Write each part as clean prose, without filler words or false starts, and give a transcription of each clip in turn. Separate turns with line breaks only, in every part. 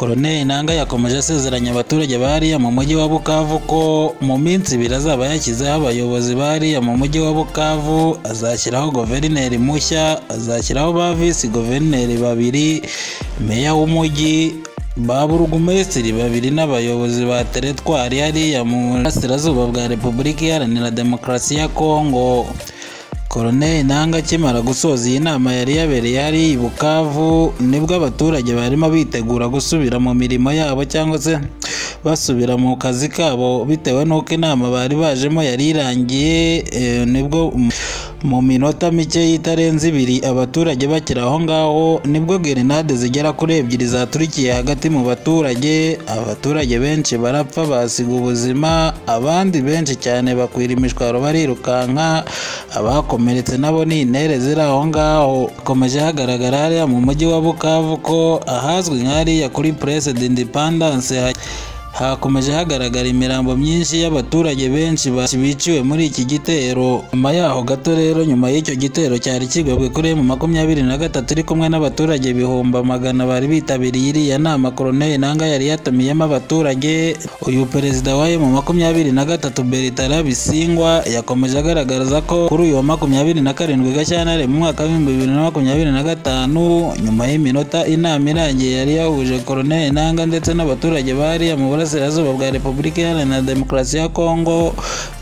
Corneille Nangaa yakomeje asezeranya abaturage bariya mu mujyi wa Bukavu ko mu minsi ibiri azaba yashyizeho abayobozi bariya mu mujyi wa Bukavu, azashyiraho guverineri mushya, azashyiraho ba visi guverineri babiri, meya w'umujyi, ba burugumesitiri babiri n'abayobozi ba teretwari hariya mu burasirazuba bwa Repubulika Iharanira Demokarasi ya Kongo. Corneille Nangaa akimara gusoza iyi nama yari yabereye hariya i Bukavu, nibwo abaturage barimo bitegura gusubira mu mirimo yabo cyangwa se basubira mu kazi kabo bitewe n'uko inama bari bajemo yari irangiye. Nibwo mu minota mike itarenze ibiri abaturage bakiri aho ngaho, nibwo gerenade zigera kuri ebyiri zaturikiye hagati mu baturage. Abaturage benshi barapfa basiga ubuzima, abandi benshi cyane bakwira imishwaro barirukanka, abakomeretse nabo ni intere ziri aho ngaho. Hakomeje hagaragara hariya mu mujyi wa Bukavu ko ahazwi nk'hariya kuri Place d'Independance hakomeje hagaragara imirambo myinshi y'abaturage benshi biciwe muri iki gitero. Nyuma yaho gato rero, nyuma y'icyo gitero cyari kigabwe kuri M23 iri kumwe n'abaturage 100,000 bari bitabiriye iriya nama Corneille Nangaa yari yatumiyemo abaturage, uyu perezida wa M23 Bertrand Bisimwa yakomeje agaragaza ko kuri uyu wa 27 Gashyantare mu mwaka wa 2025, nyuma y'iminota inama irangiye yari yahuje Corneille Nangaa ndetse n'abaturage bariya mu burasirazuba bwa Repubulika Iharanira Demokarasi ya Kongo,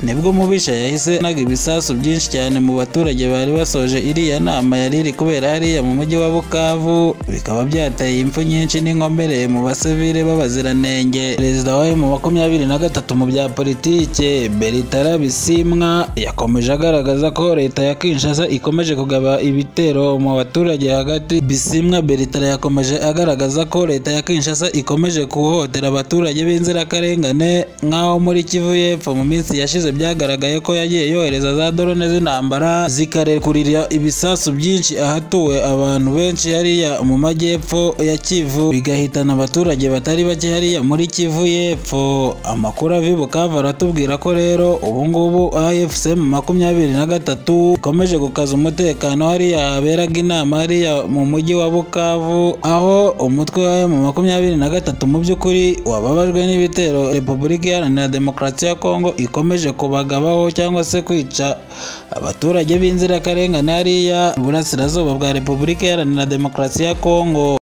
nibwo umubisha yahise anaga ibisasu byinshi cyane mu baturage bari basoje iriya nama yari iri kubera hariya mu mujyi wa Bukavu, bikaba byateye impfu nyinshi n'inkomere mu basivile b'abaziranenge. Perezida wa M23 mu bya politike Bertrand Bisimwa yakomeje agaragaza ko leta ya Kinshasa ikomeje kugaba ibitero mu baturage hagati. Bisimwa Bertrand yakomeje agaragaza ko leta ya Kinshasa ikomeje guhohotera abaturage b'inzirakarengane, nk'aho muri Kivu y'Epfo mu minsi yashize byagaragaye ko yagiye yohereza za drone z'intambara zikarekurira ibisasu byinshi ahatuwe abantu benshi hariya mu majyepfo ya Kivu, bigahitana abaturage batari bake hariya muri Kivu y'Epfo. Amakuru ava i Bukavu aratubwira ko rero ubu ngubu AFC M23 ikomeje gukaza umutekano hariya haberaga inama hariya mu mujyi wa Bukavu, aho umutwe wa M23 mu by'ukuri wababajwe n'ibitero Repubulika Iharanira Demokarasi ya Kongo ikomeje kubagabaho cyangwa se kwica abaturage b'inzirakarengane hariya iburasirazuba bwa Repubulika Iharanira Demokarasi ya Kongo.